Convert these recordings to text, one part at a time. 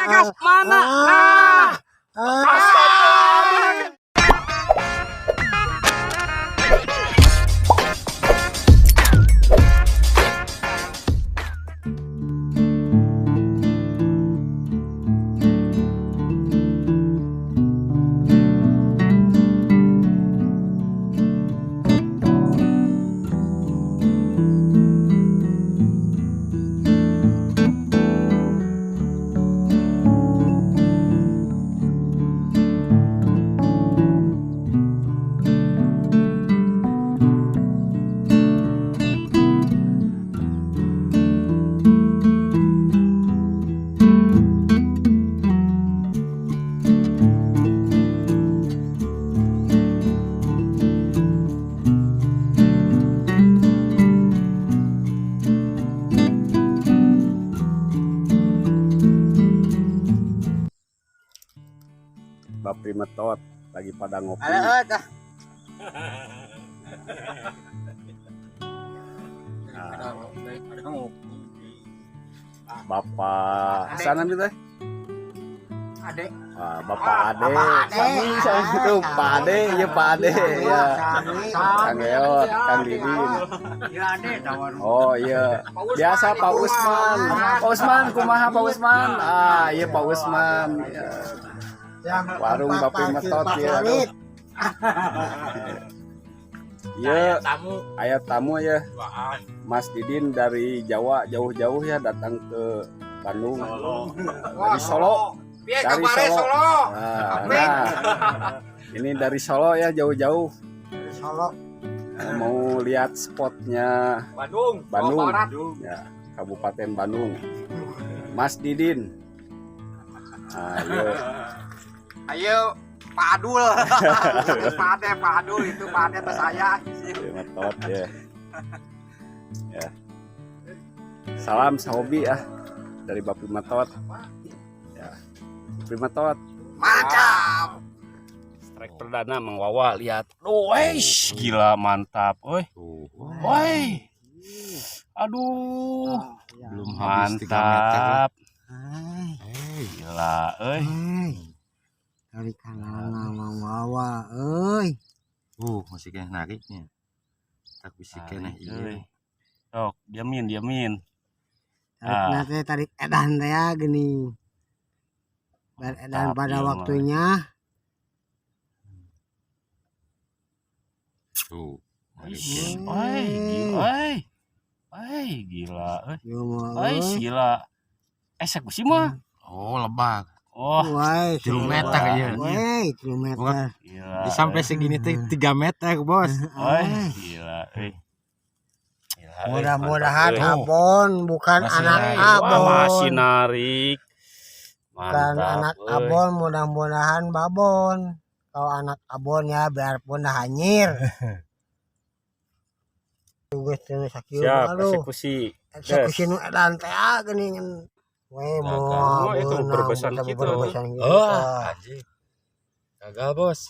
Gas. Mana? Nah. Astaga. Bapri Metot lagi pada ngopi. Nah, Bapak sana gitu teh. Ade. Ah, Bapak Ade, sami sami itu Pak Ade, ya Pak Ade ya. Kang Eot, Kang Didin. Ya Ade tawar. Oh iya, biasa Pak Usman. Pak Usman, kumaha Pak Usman? Ah, iya Pak Usman. Ya. Warung Bapri Metot ya. Aduh. Iya, Tamu. Aya tamu ya. Mas Didin dari Jawa jauh-jauh ya datang ke Bandung. Dari Solo. Piye Dari kabare Solo. Solo? Nah, ini dari Solo ya jauh-jauh. Solo. Nah, mau lihat spotnya Bandung. Bandung. Jawa Barat. Ya, Kabupaten Bandung. Mas Didin. Ayo. Ayo Pak Adul. Pak Ade, Pak Adul itu Pak Ade ke saya. Metot ya. Ya. Salam sahobi ya dari Bapi Metot. Ya. Bapi Metot. Mantap. Strike perdana Mang Wawa lihat. Weish, gila mantap, oi. Woi. Aduh, Belum habis 3 meter. mantap. Hai. Gila, euy. Hai. Dari kanan Mang Wawa, euy. Masih kena nariknya. Tak bisa kena Tarik, euy. iya. Sok, diamin, diamin. Tarik Ah. nate tarik edan teh ya gini. Beredan Mantap, pada iya mah. waktunya. Tuh. Wih, Narik oi, gila, oi. Oi, gila, euy. Ieu mah, Oi, euy. gila. Eksekusi mah. Oh, lebak. Oh, Woi, 3 meter ya. Woi, 3 meter. gila. Sampai segini tuh 3 meter, Bos. Oi, gila, euy. Gila, euy, Mudah-mudahan mantap, euy. abon bukan Masih anak naik. Wah, abon. masih narik. Bukan Mantap, anak euy. abon, mudah-mudahan babon. Kalau anak abon ya biarpun dah hanyir. Tugas teu sakieu Siap, aduh. eksekusi. Eksekusi nu edan teh ah geuning. We Gagal. moal Oh, itu beunang, berbesan bisa gitu. berbesan gitu. Oh, anjing. Gagal, Bos.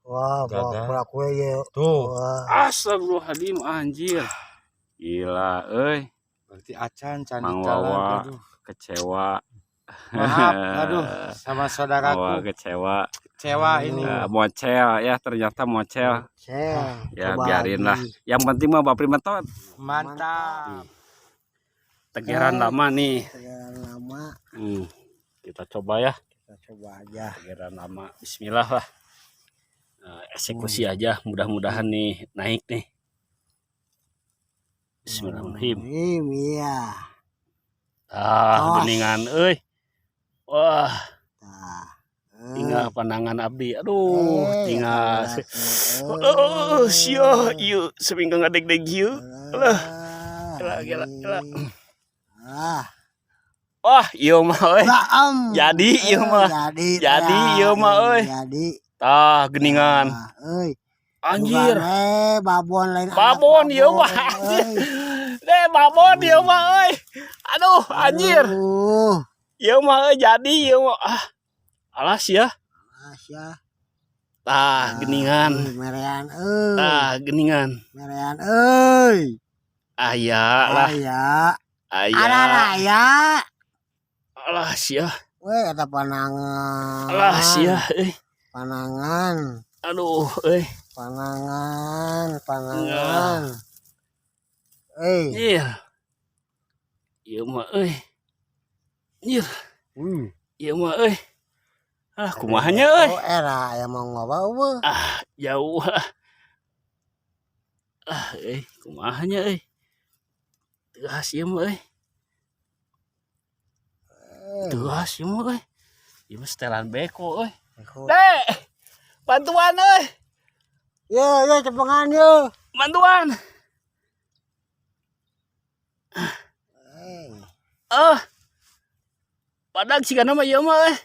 Wah, Gagal. bawa kue ye. Tuh. Wah, Astagfirullahaladzim, anjir. Gila, euy. Berarti acan can Mang jalan. Wawa. Aduh. Kecewa. Maaf, aduh, sama Wawa saudaraku kecewa. kecewa ini. Mocel ya, ternyata mocel. Cel. Ya, Coba biarin lah. lagi. Yang penting mah Bapri Metot. Mantap. Tegeran lama nih. Tegeran lama, Kita coba ya. kita coba aja. Tegeran lama. Bismillah lah. Nah, eksekusi aja. Mudah-mudahan nih naik nih. Bismillahirrahmanirrahim. Ini iya. Ah, Tos. geningan euy. Wah, Tah. tinggal pandangan abdi. Aduh, tinggal. Oh, Oh, sia, ieu seminggu ngadeg-deg ieu. Alah. Gila, gila, gila. Ah, Wah, ieu mah euy. Baem. Jadi ieu mah. Jadi. Jadi ya, ieu mah euy. Jadi. Tah, geningan. Ah, euy. Anjir. Bukan, babon lain anak Babon ieu mah. babon, euy. Deh, babon ieu mah euy. Aduh, anjir. Aduh. Ieu mah euy jadi ieu mah. Ah. Alas ya. Asya. Tah, geningan. Euy, merean euy. Tah, geningan. Merean euy. Aya lah, Aya. aya. Ada aya. Alah sia. Weh, eta panangan. Alah sia euy. Panangan, Aduh euy. Panangan, panangan. Eh, Nyir. Ieu mah euy. Nyir. Ieu mah euy. Ah, kumaha nya euy? Oh, era aya mau ngoba euweuh. Ah, jauh ah. Ah, euy, kumaha nya euy? Teuas ieu mah euy. Eh, Teuas ieu mah euy. Ieu mah setelan beko euy. Beko. Dek, bantuan euy. Yo, yo cepengan yo. Bantuan. Eh, Ah. Badag sigana mah ieu mah euy.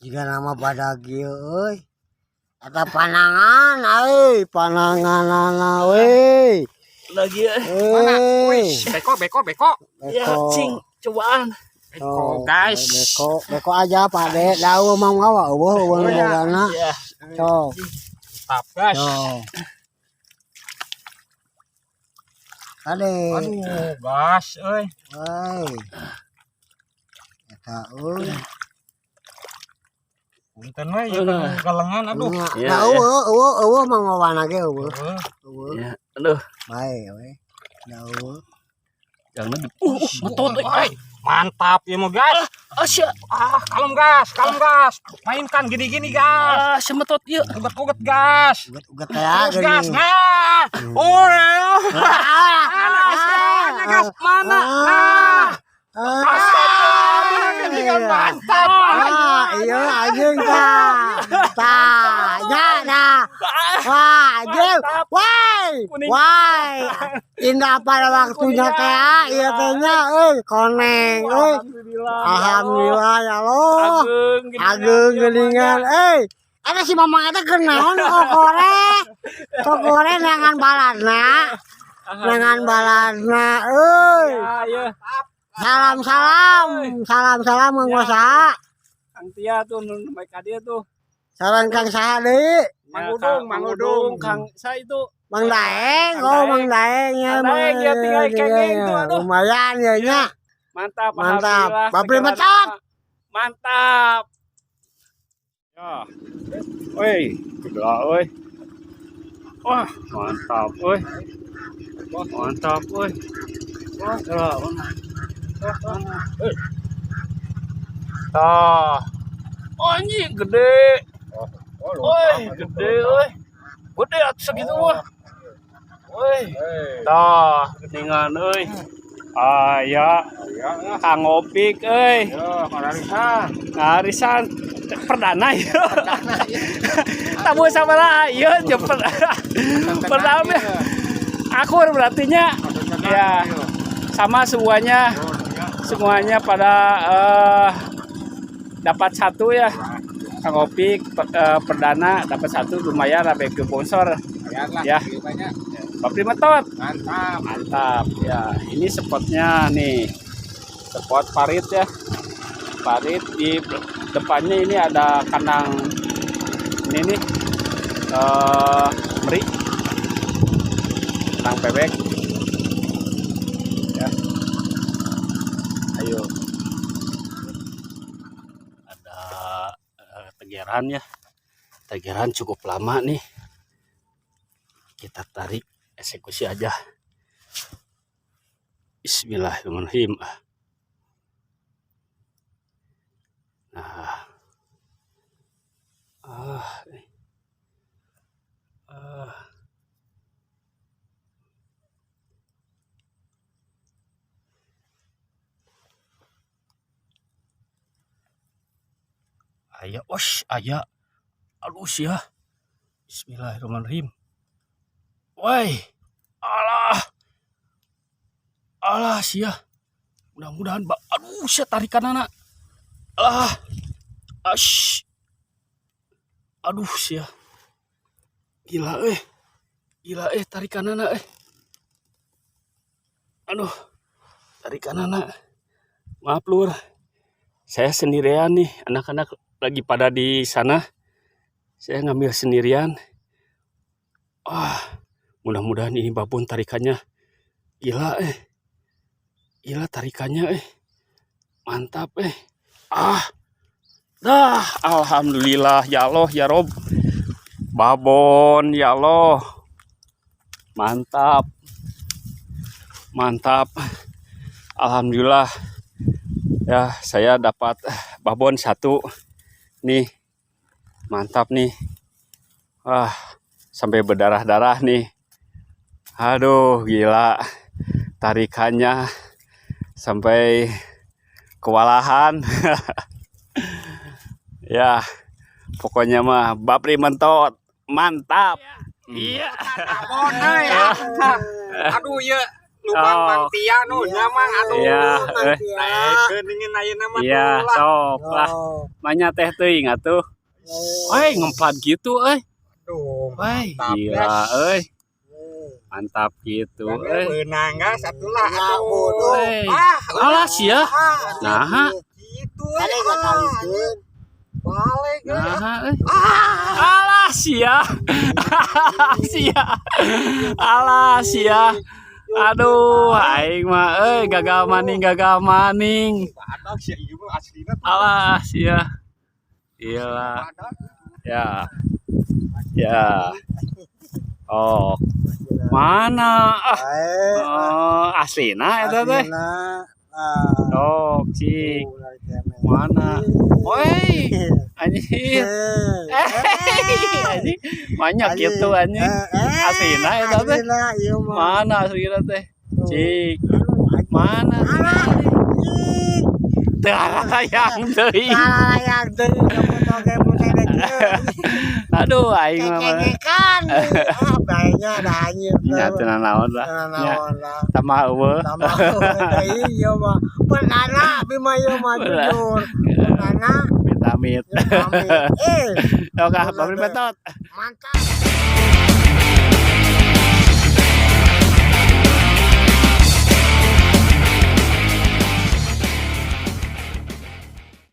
Jiga nama badag ieu euy. Eta panangan euy, pananganana euy. Lagi euy. Mana? Euy. Wih, beko, beko, beko. Ya, Beko. cing, cobaan. Beko, Oh, guys. Beko, beko aja Pak De. Lau mau ngawa euweuh euweuh nu bogana. Ya. Sok. Mantap, guys. Sok. Kade. Aduh, gas, euy. Woi. Eta euy. Punten we ieu galengan aduh. Nya, Iya, da iya. euweuh euweuh euweuh mang ngawana ge euweuh. Heuh. Euweuh. Ya, aduh. Bae we. Da euweuh. Jangan metot euy. Oi, mantap ya mau gas. Ah, sia. Ah, kalem gas, kalem gas. Mainkan gini-gini gas. Ah, sia metot ieu. Uget-uget gas. Uget-uget ya Terus gas. geuning. Nah. Oh, ya. Ah, Mana gas? Mana gas? Mana? Ah. Nah. Ah. Astaga, gini mantap. Ah, iya anjing ta. Ta, ya dah. Wah, anjing. Woi, woi. Indah pada waktunya teh, iya teh nya euy, koneng euy. Alhamdulillah. Alhamdulillah ya Allah. Ageung Ageung geuningan euy. Eta si mamang eta keur naon kokore. Kokore neangan baladna. Neangan baladna euy. Ya, ya. Salam salam, salam salam mangga saha? Kang Tia tuh nu baik ka dieu tuh. Saran Kang saha deui? Mang Udung, Ya, Mang Udung. Kang saya itu. Mang Daeng, oh Mang Daeng ya. Mang Daeng, ya, tinggal kengeng tuh, aduh. Lumayan ya nya. Mantap, Mantap. alhamdulillah. Bapri Segala metot. rupa. Mantap. Ya. Woi, gila euy. Wah, mantap euy. Mantap euy. Wah, gila. Mana? Euy. Tah. Oh, anjing gede. Woi, gede euy. Gede atuh segitu mah. Woi. Tah, geningan euy. Aya, Kang Opik euy. Yo, mararisan. Ngarisan perdana ya. Tamu sama lah, iya perdana. Akur berarti nya. Ya. Sama semuanya, semuanya pada dapat satu ya. Kang Opik perdana dapat satu lumayan lah ke sponsor. Ya. Ya. Bapri metot. Mantap. Mantap ya. Ini spotnya nih. Spot parit ya. Parit di depannya ini ada kandang ini nih meri, kandang bebek ya. Ayo, ada tegeran ya, tegeran cukup lama nih, kita tarik eksekusi aja. Bismillahirrahmanirrahim. Nah, ah, ah. Aya, os, aya, alus ya. Bismillahirrahmanirrahim. Woi, alah, alah sia. Mudah-mudahan, aduh, sia tarikan anak. Alah, ash, aduh sia. Gila eh, gila eh tarikan anak eh. Aduh, tarikan anak. Maaf lur, saya sendirian nih, anak-anak lagi pada di sana. Saya ngambil sendirian. Ah, mudah-mudahan ini babon tarikannya. Gila eh. Gila tarikannya eh. Mantap eh. Ah. Dah, alhamdulillah ya Allah ya Rob. Babon ya Allah. Mantap. Mantap. Alhamdulillah. Ya, saya dapat babon satu. Nih. Mantap nih. Wah, sampai berdarah-darah nih. Aduh, gila. Tarikannya sampai kewalahan. Ya, pokoknya mah Bapri Mentot mantap. Iya. Babon euy. Aduh ieu lubang Oh. Mang Tia nu nya, Mang, aduh. Iya, eh. Naikeun ingin ayeuna mah Iya, tuh lah. sok lah. Manya teh teuing atuh. Woi, ngemplat gitu euy. Aduh, Woi, mantap, gila guys. euy. Mantap gitu euy. Beunang gas atulah Ya, aduh. bodoh. Wey. Ah, Alah sia. ah, Nah, gitu euy. Balik Ah, kalikeun. balik euy. nah, euy. Alah sia. Sia. Alah sia. Aduh, aing mah euy gagal maning, gagal maning. Badak sia ieu mah aslina tuh. Alah sia. Gila. Badak. Ya. Ya. Oh, mana? Ah, Baik. oh, aslina eta teh. Aslina. Ah. Oh, cik. Tuh, lari kene. Mana? Woi, anjir. Eh, Anjing, banyak gitu anjing. Aslina eta teh. Aslina ieu mah. Mana aslina teh? Tuh. Cik, Aduh, anjing. mana? Alah, anjing. Teu yang teuing. Salah deui kamu toge putih kieu. Aduh, aing mah. Cecengekan. Ah, baiknya ada anjing. Nya teu naon lah. Teu Nya naon lah. tambah eueuh. Tambah deui ieu mah. Perdana abi mah ieu mah jujur. Perdana. Amit-amit. Amit. Eh, Oke, Bapri Mentot. mantap.